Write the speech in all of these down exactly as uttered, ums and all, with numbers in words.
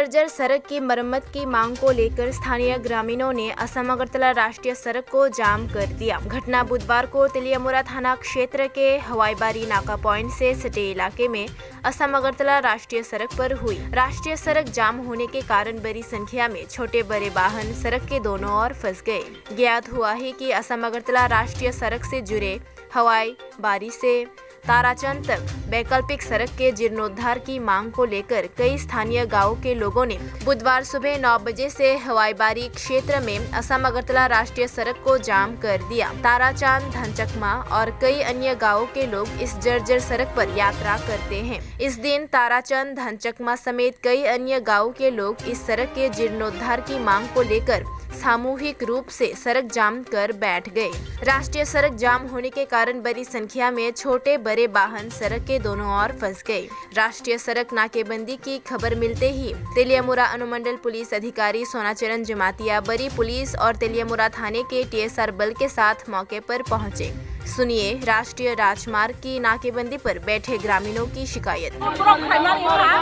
जर्जर सड़क की मरम्मत की मांग को लेकर स्थानीय ग्रामीणों ने असम अगरतला राष्ट्रीय सड़क को जाम कर दिया। घटना बुधवार को तेलियामुरा थाना क्षेत्र के हवाईबारी नाका पॉइंट से सटे इलाके में असम अगरतला राष्ट्रीय सड़क पर हुई। राष्ट्रीय सड़क जाम होने के कारण बड़ी संख्या में छोटे बड़े वाहन सड़क के दोनों ओर फंस गए। ज्ञात हुआ है कि असम अगरतला राष्ट्रीय सड़क से जुड़े हवाई बारी से ताराचंद तक वैकल्पिक सड़क के जीर्णोद्धार की मांग को लेकर कई स्थानीय गांवों के लोगों ने बुधवार सुबह नौ बजे से हवाईबारी क्षेत्र में असम अगरतला राष्ट्रीय सड़क को जाम कर दिया। ताराचंद, धनचकमा और कई अन्य गांवों के लोग इस जर्जर सड़क पर यात्रा करते हैं। इस दिन ताराचंद, धनचकमा समेत कई अन्य गांवों के लोग इस सड़क के जीर्णोद्धार की मांग को लेकर सामूहिक रूप से सड़क जाम कर बैठ गए। राष्ट्रीय सड़क जाम होने के कारण बड़ी संख्या में छोटे बड़े वाहन सड़क के दोनों ओर फंस गए। राष्ट्रीय सड़क नाकेबंदी की खबर मिलते ही तेलियामुरा अनुमंडल पुलिस अधिकारी सोनाचरण जमातिया बड़ी पुलिस और तेलियामुरा थाने के टीएसआर बल के साथ मौके पर पहुंचे। सुनिए राष्ट्रीय राजमार्ग की नाकेबंदी पर बैठे ग्रामीणों की शिकायत। Borok khaimani wngkha,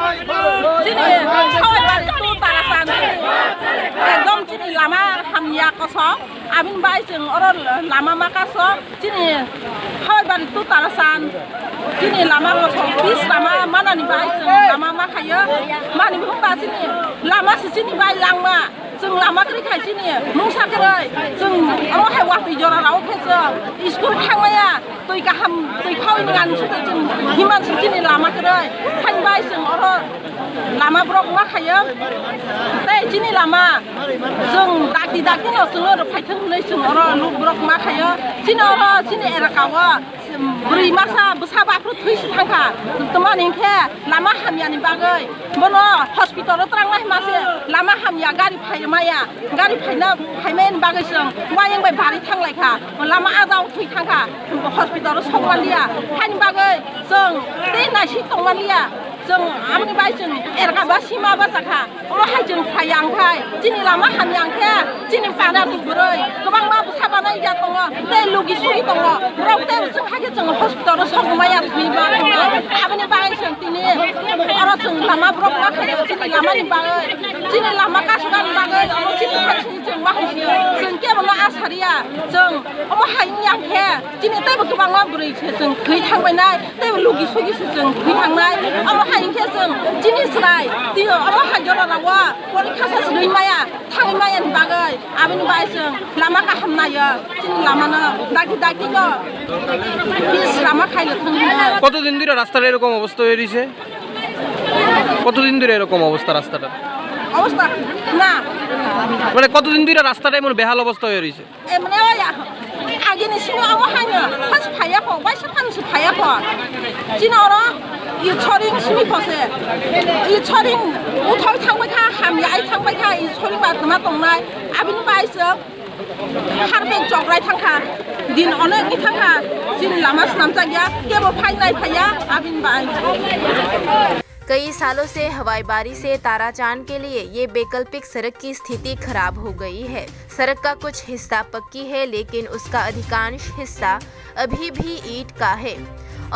chini Hawaibar to Tarasan, ekdom chini lama hamya kosong, abini bai chwng oro lama ma kaso, chini Hawaibar to Tarasan, chini lama kosong, pis lama manani bai chwng lama ma khayo, mani wngkha chini lama se chini bai langma. Chwng lama kwrwi khai chini mungsa kwrwi, chwng oro hai watwi jora rao khe chwng school thangmaya, twi kaham twi khaui ngan sute chwng himan sing chini lama kwrwi. Hain bai chwng oro lama borok ma khayo, tei chini lama chwng dakti dakti no chwng oro phaithwng hwnwi chwng oro luk borok ma khayo. Chini oro chini elaka o bwrwi masa bwsa baphru thwi si thangkha, tamani hinkhe lama hamyani bagwi bono hospital o twrang lai mase lama hamya gari phai maya, gari phaina phaimayani bagwi chwng wayang bai bari thang lai kha, lama adao thwi thang kha, hospital o sok manliya, haini bagwi chwng tei naisik tong manliya, chwng aboni bai chwng elaka ba sima bachakha. Omo hai chwng phai yang khai, chini lama hamya hwnkhe, chini para ni bwrwi kwbangma bwsa banai ya tongo, tei lugi sugi tongo, borok tei chwng hai khe chwng hospital o sok maya thwi ba tongo. Aboni bagwi chwng tini oro chwng lama borok ma khaio, chini lama ni bagwi, chini lama kasugani bagwi, omo chini hai chwng ma hai chwng kebo no asariya, chwng omo hai wngya khe, chini teibo kwbangma bwrwi se chwng thwi thang bainai. Tei lugi sugi se chwng thwi thangnai. Omo hai hinkhe chwng chini chwrai twi omo hai jora rao porikha sa swrwi maya, thangwi maya ni bagwi aboni bai chwng lama kaham naio. Chini lama no daki daki no pis lama khaino thangwi maya. কতদিন ধরে রাস্তাটা এরকম অবস্থা হয়ে রয়েছে? কতদিন ধরে এরকম অবস্থা রাস্তাটা? Obostha na. মানে কতদিন ধরে রাস্তাটা এমন বেহাল অবস্থা হয়ে রয়েছে? Emne o ya. Agini sini omo haino, has phaya pho, waisa phani se phaya pho. Chini oro, i choring sini pho se. I choring uthoi thangbai kha, hamya ai thangbai kha, i choring ba tma tongnai. Abini bai se, harpek chokrai thangkha. Din onek ni thangkha. Chini lama swnamjak ya, kebo phai nai phaya, abini bai. कई सालों से हवाई बारी से ताराचांद के लिए ये वैकल्पिक सड़क की स्थिति खराब हो गई है। सड़क का कुछ हिस्सा पक्की है, लेकिन उसका अधिकांश हिस्सा अभी भी ईंट का है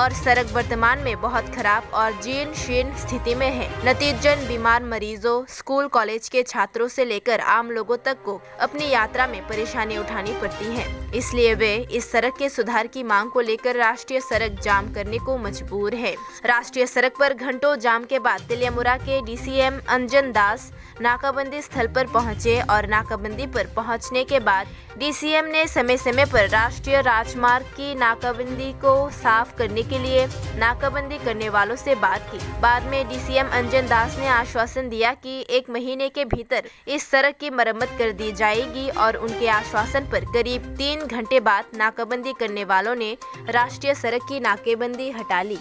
और सड़क वर्तमान में बहुत खराब और जीर्ण शीर्ण स्थिति में है। नतीजतन बीमार मरीजों, स्कूल कॉलेज के छात्रों से लेकर आम लोगों तक को अपनी यात्रा में परेशानी उठानी पड़ती है, इसलिए वे इस सड़क के सुधार की मांग को लेकर राष्ट्रीय सड़क जाम करने को मजबूर है। राष्ट्रीय सड़क पर घंटों जाम के बाद तेलियामुरा के डीसीएम अंजन दास नाकाबंदी स्थल पर पहुंचे और नाकाबंदी पर पहुंचने के बाद डीसीएम ने समय समय पर राष्ट्रीय राजमार्ग की नाकाबंदी को साफ करने के लिए नाकाबंदी करने वालों से बात की। बाद में डीसीएम अंजन दास ने आश्वासन दिया कि एक महीने के भीतर इस सड़क की मरम्मत कर दी जाएगी और उनके आश्वासन पर करीब तीन घंटे बाद नाकाबंदी करने वालों ने राष्ट्रीय सड़क की नाकेबंदी हटा ली।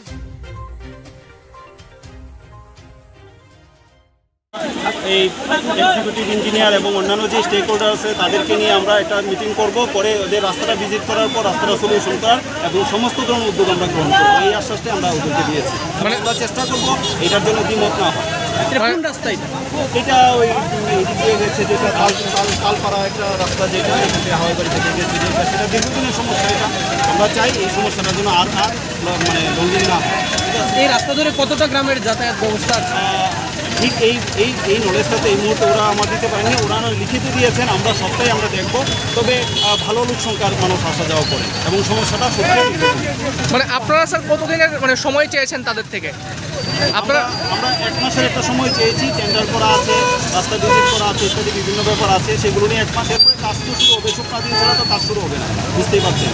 এই এক্সিকিউটিভ ইঞ্জিনিয়ার এবং অন্যান্য যে স্টেক হোল্ডার আছে, তাদেরকে নিয়ে আমরা একটা মিটিং করব। পরে ওদের রাস্তাটা ভিজিট করার পর রাস্তাটা সলিউশন করার এবং সমস্ত ধরনের উদ্যোগ আমরা গ্রহণ করবো, এই আশ্বাসটা আমরা ওদেরকে দিয়েছি। মানে আমরা চেষ্টা করব এটার জন্য দ্বিমত না হয়। এটা কোন রাস্তা এটা? এটা ওই এদিকে গেছে যেটা তাল-, তাল-, তালপাড়া একটা রাস্তা, যেটা এখান থেকে হাওয়াই বাড়ি থেকে গেছে, যেটা, সেটা দীর্ঘদিনের সমস্যা। এটা আমরা চাই এই সমস্যাটা যেন আর, আর মানে লঙ্ঘন না হয়, ঠিক আছে? এই রাস্তা ধরে কতটা গ্রামের যাতায়াত ব্যবস্থা আছে? আহ, ঠিক এই এই এই নলেজটা তো এই মুহূর্তে ওরা আমার দিতে পারেনি। ওরা লিখিত দিয়েছেন, আমরা সবটাই আমরা দেখব। তবে আহ, ভালো লোক সংখ্যার মানুষ আসা যাওয়া করে এবং সমস্যাটা সত্যি। মানে আপনারা স্যার কতদিনের মানে সময় চেয়েছেন তাদের থেকে? আপনারা আমরা এক মাসের একটা সময় চেয়েছি। টেন্ডার করা আছে, রাস্তা ভিজিট করা আছে, ইত্যাদি বিভিন্ন ব্যাপার আছে। সেগুলো নিয়ে এক মাসের পরে কাজ তো শুরু হবে। শুক্লা দিন ছাড়া তো কাজ শুরু হবে না, বুঝতেই পারছেন।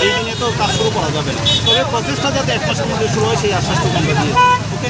এই দিনে তো কাজ শুরু করা যাবে না। তবে প্রসেসটা যাতে এক মাসের মধ্যে শুরু হয়, সেই আশ্বাসটুকু আমরা দিয়েছি। ওকে।